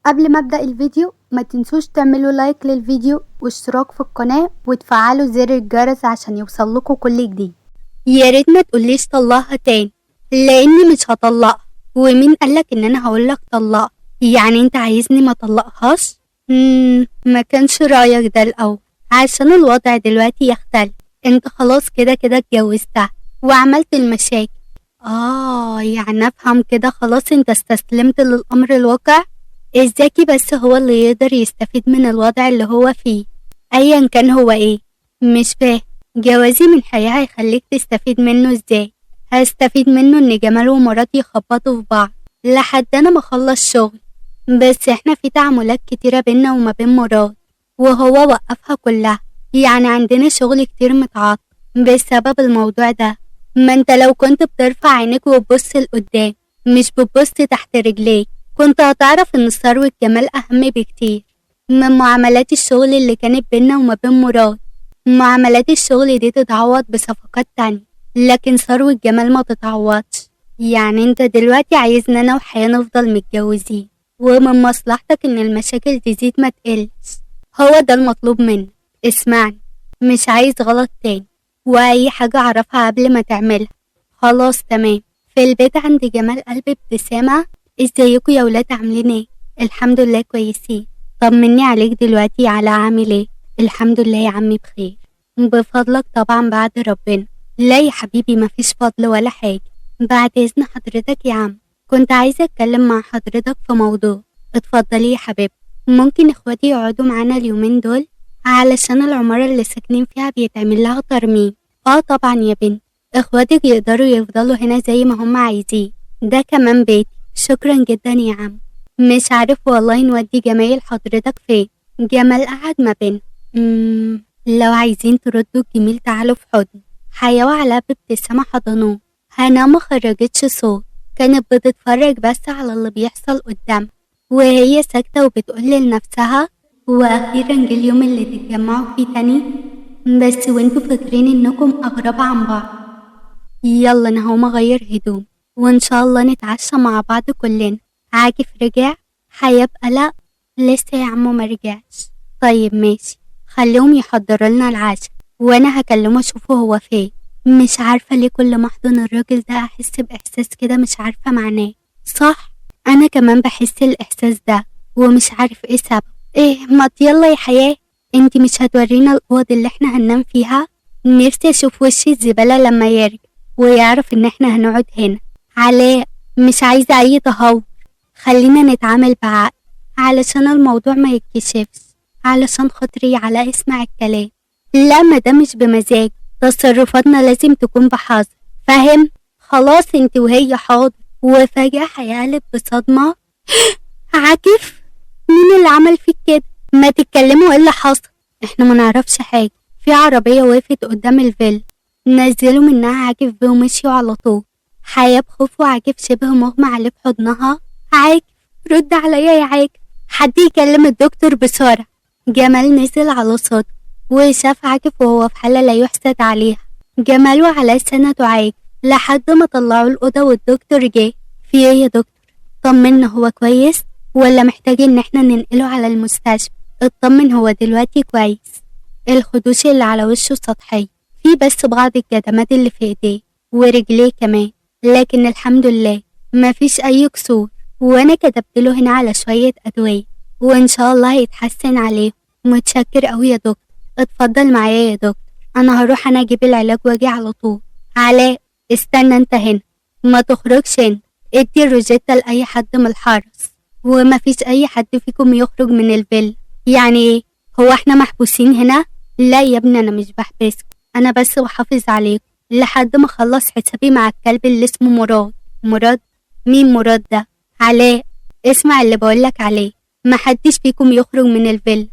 قبل ما ابدأ الفيديو ما تنسوش تعملوا لايك للفيديو واشتراك في القناة وتفعلوا زر الجرس عشان يوصلكوا كل جديد. يا ريت ما تقوليش طلقها تاني لاني مش هطلقها. ومين قالك ان انا هقولك طلقها؟ يعني انت عايزني ما طلقهاش؟ ما كانش رايك ده الاول، عشان الوضع دلوقتي يختلف. انت خلاص كده كده اتجوزتها وعملت المشاكل. يعني افهم كده خلاص انت استسلمت للامر الواقع. الذكي بس هو اللي يقدر يستفيد من الوضع اللي هو فيه ايا كان هو ايه. مش فاهم جوازي من حياة هيخليك تستفيد منه ازاي؟ هستفيد منه ان جمال ومراتي يخبطوا في بعض لحد انا ما اخلص شغل. بس احنا في تعاملات كتيرة بينا وما بين مراد وهو وقفها كلها، يعني عندنا شغل كتير متعطل بسبب الموضوع ده. ما انت لو كنت بترفع عينيك وتبص لقدام مش بتبص تحت رجليك كنت هتعرف ان ثروة جمال اهم بكتير من معاملات الشغل اللي كانت بينا وما بين مراد. معاملات الشغل دي تتعوض بصفقات تانية لكن ثروة جمال ما تتعوضش. يعني انت دلوقتي عايزنا انا وحياة نفضل متجوزين ومن مصلحتك ان المشاكل تزيد ما تقلش، هو ده المطلوب منك. اسمعني، مش عايز غلط تاني واي حاجة اعرفها قبل ما تعملها. خلاص تمام. في البيت عند جمال قلب ابتسامة، ازيكوا يا ولاد عاملين ايه؟ الحمد لله كويسين. طمني عليك دلوقتي على عامل ايه؟ الحمد لله يا عمي بخير بفضلك طبعا بعد ربنا. لا يا حبيبي مفيش فضل ولا حاجة. بعد اذن حضرتك يا عم كنت عايزة اتكلم مع حضرتك في موضوع. اتفضلي يا حبيبتي. ممكن اخواتي يقعدوا معانا اليومين دول علشان العمارة اللي ساكنين فيها بيتعمل لها ترميم؟ طبعا يا بنت، اخواتك يقدروا يفضلوا هنا زي ما هم عايزين، ده كمان بيتي. شكرا جدا يا عم. مش عارف والله نودي جمايل حضرتك فين. جمال قعد ما بينهم. لو عايزين تردوا الجميل تعالوا في حضن. حياة وعلاء بابتسامة حضنوه. هنا ما خرجتش صوت، كانت بتتفرج بس على اللي بيحصل قدامها وهي ساكتة وبتقول لنفسها واخيرا جه اليوم اللي تتجمعوا فيه تاني، بس وانتوا فاكرين انكم اغراب عن بعض. يلا انا هقوم اغير هدوم وان شاء الله نتعشى مع بعض كلنا. عاكف رجع؟ حياة بقلق، لسه يا عمو ما رجعش. طيب ماشي، خليهم يحضروا لنا العشاء وانا هكلمه اشوفه هو فين. مش عارفة ليه كل ما احضن الراجل ده احس باحساس كده مش عارفة معناه. صح، انا كمان بحس الاحساس ده ومش عارف ايه سبب. ايه ما يلا يا حياة، انتي مش هتورينا الاوض اللي احنا هننام فيها؟ نفسي اشوف وش الزبالة لما يرجع ويعرف ان احنا هنقعد هنا. علاء مش عايزة اي تهور، خلينا نتعامل بعقل علشان الموضوع ما يتكشفش. علشان خاطري علاء اسمع الكلام. لا ما ده مش بمزاج، تصرفاتنا لازم تكون بحذر، فاهم؟ خلاص انت وهي حاضر. وفجأة هيقلب بصدمة، عاكف مين اللي عمل فيك كده؟ ما تتكلموا ايه اللي حصل؟ احنا ما نعرفش حاجة. في عربية وقفت قدام الفيلا نزلوا منها عاكف بيه ومشيوا على طول. حياة بخوف وعاكف شبه مغمى عليه في حضنها. عاكف رد عليا يا عاكف، حد يكلم الدكتور بسرعة. جمال نزل على صوته وشاف عاكف وهو في حالة لا يحسد عليها. جمال وعلاء سندوا عاكف لحد ما طلعوا الأوضة والدكتور جه. في ايه يا دكتور؟ طمنا هو كويس ولا محتاج ان احنا ننقله على المستشفى؟ اطمن هو دلوقتي كويس. الخدوش اللي على وشه سطحية، في بس بعض الكدمات اللي في ايديه ورجليه كمان، لكن الحمد لله مفيش اي كسور، وانا كتبت له هنا على شوية ادوية وان شاء الله هيتحسن عليه. متشكر قوي يا دكتور. اتفضل معايا يا دكتور، انا هروح انا اجيب العلاج واجي على طول. علاء استنى انت هنا ما تخرجش انت، ادي الروجيتا لاي حد من الحرس ومفيش اي حد فيكم يخرج من الفيلا. يعني ايه؟ هو احنا محبوسين هنا؟ لا يا ابني انا مش بحبسكم، انا بس بحافظ عليكم لحد ما اخلص حسابي مع الكلب اللي اسمه مراد. مراد؟ مين مراد ده؟ علاء اسمع اللي بقولك عليه، محدش فيكم يخرج من الفيلا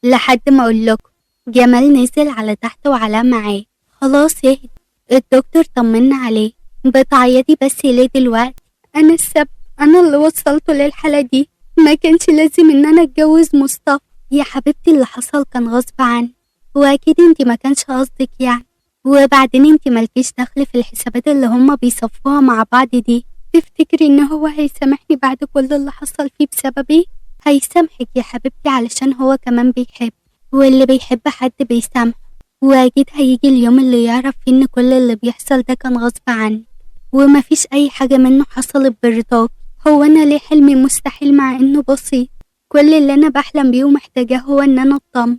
لحد ما اقولكم. جمال نزل على تحت وعلاء معاه. خلاص اهدي، الدكتور طمنا عليه. بتعيطي بس ليه دلوقتي؟ انا السبب، انا اللي وصلته للحالة دي، ما كانش لازم ان انا اتجوز مصطفى. يا حبيبتي اللي حصل كان غصب عني واكيد انتي ما كانش قصدك يعني، وبعدين انتي مالكيش دخل في الحسابات اللي هما بيصفوها مع بعض دي. تفتكري ان هو هيسامحني بعد كل اللي حصل فيه بسببي؟ هيسامحك يا حبيبتي علشان هو كمان بيحب، واللي بيحب حد بيسامحه، واكيد هيجي اليوم اللي يعرف فيه ان كل اللي بيحصل ده كان غصب عنك ومفيش اي حاجة منه حصلت برضاك. هو انا ليه حلمي مستحيل مع انه بسيط؟ كل اللي انا بحلم بيه ومحتاجاه هو ان انا اطمن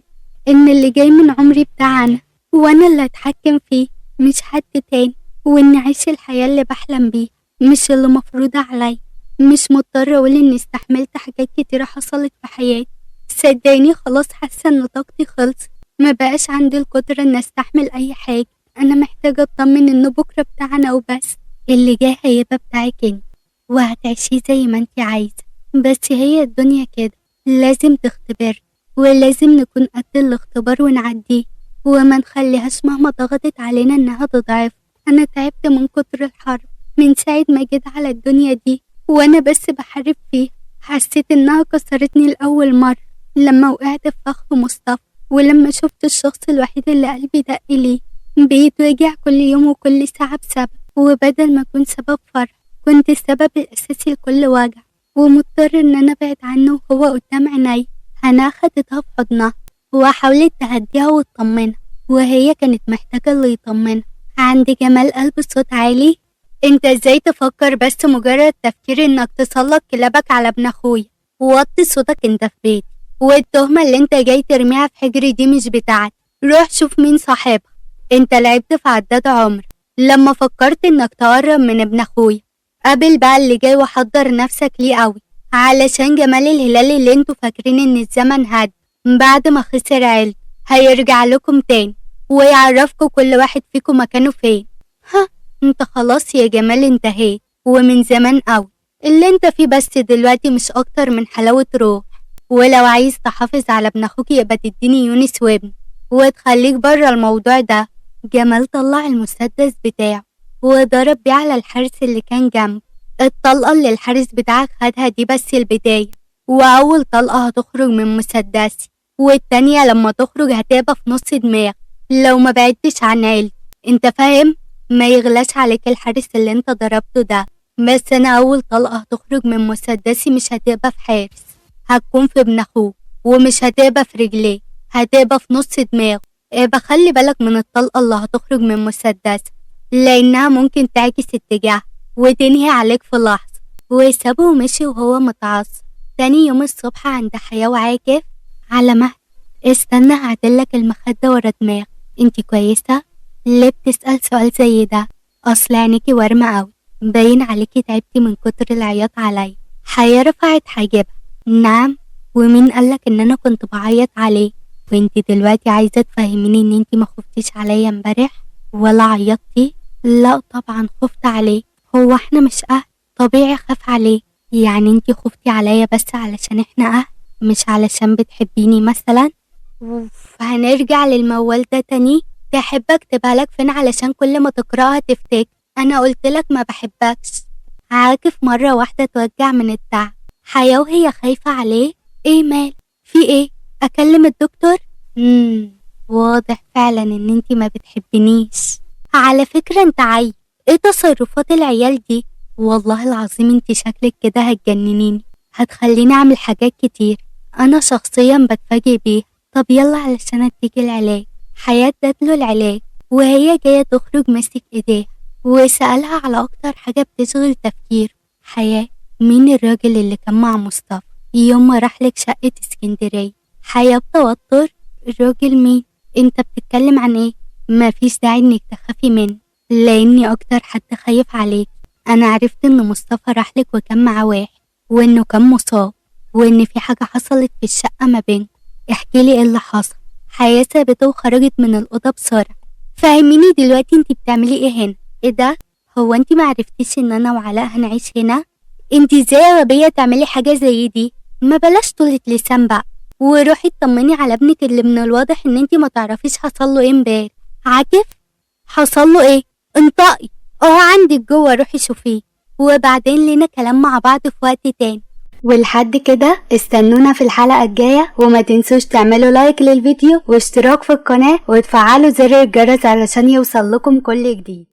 ان اللي جاي من عمري بتاعنا وانا اللي اتحكم فيه مش حد تاني، وان اعيش الحياة اللي بحلم بيه مش اللي مفروضة عليا. مش مضطرة اقول اني استحملت حاجات كتيرة حصلت في حياتي، صدقني خلاص حاسة ان طاقتي خلصت، ما بقاش عندي القدرة ان استحمل اي حاجة. انا محتاجة اطمن ان بكرة بتاعنا وبس، اللي جاي هيبقى بتاعك انت وهتعيشيه زي ما انت عايزة. بس هي الدنيا كده، لازم تختبر ولازم نكون قد الاختبار ونعديه، وما نخليهاش مهما ضغطت علينا انها تضعف. انا تعبت من كتر الحرب من ساعة ما جيت على الدنيا دي وانا بس بحارب فيها. حسيت انها كسرتني لأول مرة لما وقعت في فخ مصطفى، ولما شفت الشخص الوحيد اللي قلبي دق ليه بيتوجع كل يوم وكل ساعة بسبب، وبدل ما أكون سبب فرح كنت السبب الأساسي لكل وجع، ومضطر إن أنا أبعد عنه وهو قدام عيني. هنا خدتها في حضنها وحاولت تهديها وتطمنها، وهي كانت محتاجة اللي يطمنها. عند جمال قلب صوت عالي: انت ازاي تفكر بس مجرد تفكير انك تسلط كلابك على ابن اخويا؟ وطي صوتك، انت في بيتي، والتهمة اللي انت جاي ترميها في حجري دي مش بتاعتي، روح شوف مين صاحبها. انت لعبت في عداد عمر لما فكرت انك تقرب من ابن اخويا. قابل بقى اللي جاي وحضر نفسك ليه قوي، علشان جمال الهلال اللي انتوا فاكرين ان الزمن هد بعد ما خسر عيلته هيرجع لكم تاني ويعرفكم كل واحد فيكم مكانه فين. ها انت خلاص يا جمال انتهيت ومن زمان قوي، اللي انت فيه بس دلوقتي مش اكتر من حلاوة روح. ولو عايز تحافظ على ابن اخوك يبقى تديني يونس وابني وتخليك بره الموضوع ده. جمال طلع المسدس بتاعه وضرب بيه على الحارس اللي كان جنبه. الطلقة اللي الحارس بتاعك خدها دي بس البداية، وأول طلقة هتخرج من مسدسي، والتانية لما تخرج هتبقى في نص دماغ لو ما بعدتش عن عيلتي، انت فاهم؟ ما يغلاش عليك الحارس اللي انت ضربته ده، بس انا اول طلقة هتخرج من مسدسي مش هتبقى في حارس، هتكون في ابن اخوه، ومش هتبقى في رجليه، هتبقى في نص دماغه. ابقى خلي بالك من الطلقة اللي هتخرج من مسدسك لانها ممكن تعكس اتجاه وتنهي عليك في لحظة. وسابه ومشي وهو متعصب. تاني يوم الصبح عند حياة وعاكف: على مهل، استنى هعدلك المخدة ورا دماغك. انتي كويسة؟ ليه بتسأل سؤال زي ده؟ اصل عينيكي وارمة اوي، باين عليكي تعبتي من كتر العياط عليا. حياة رفعت حاجبها: نعم؟ ومين قالك ان انا كنت بعيط عليه؟ وانتي دلوقتي عايزة تفهميني ان انتي ما خفتيش عليا امبارح ولا عيطتي؟ لا طبعا خفت عليه، هو احنا مش اهل؟ طبيعي خاف عليه. يعني انتي خفتي عليا بس علشان احنا اهل مش علشان بتحبيني مثلا؟ هنرجع للموال ده تاني. تحب اكتبها لك فين علشان كل ما تقراها تفتكر انا قلتلك ما بحبكش؟ عاكف مرة واحدة توجع من التعب. حياة وهي خايفة عليه: ايه مال؟ في ايه؟ اكلم الدكتور؟ واضح فعلا ان انتي ما بتحبنيش. على فكرة انت عيل، ايه تصرفات العيال دي؟ والله العظيم انتي شكلك كده هتجننيني، هتخليني اعمل حاجات كتير انا شخصيا بتفاجئ بيها. طب يلا علشان اديك العلاج. حياة ادتله العلاج وهي جاية تخرج ماسك ايديها وسألها على اكتر حاجة بتشغل تفكيره. حياة، مين الراجل اللي كان مع مصطفى يوم ما راحلك شقة اسكندرية؟ حياة بتوتر: الراجل مين؟ انت بتتكلم عن ايه؟ مفيش داعي انك تخافي منه لاني اكتر حد خايف عليك. انا عرفت ان مصطفى راحلك وكان معاه واحد وانه كان مصاب وان في حاجة حصلت في الشقة ما بينكم، احكيلي ايه اللي حصل. حياة سابته وخرجت من الأوضة بسرعة. فهميني دلوقتي انتي بتعملي ايه هنا؟ ايه ده؟ هو انتي معرفتيش ان انا وعلاء هنعيش هنا؟ انتي ازاي غبية تعملي حاجة زي دي؟ ما بلاش طولة لسان بقى، وروحي اطمني على ابنك اللي من الواضح ان انتي ما تعرفيش حصل له ايه امبارح. عاكف حصل له ايه؟ انطقي، اهو عندك جوه، روحي شوفيه، وبعدين لنا كلام مع بعض في وقت تاني. ولحد كده استنونا في الحلقة الجاية، وما تنسوش تعملوا لايك للفيديو واشتراك في القناة وتفعلوا زر الجرس علشان يوصل لكم كل جديد.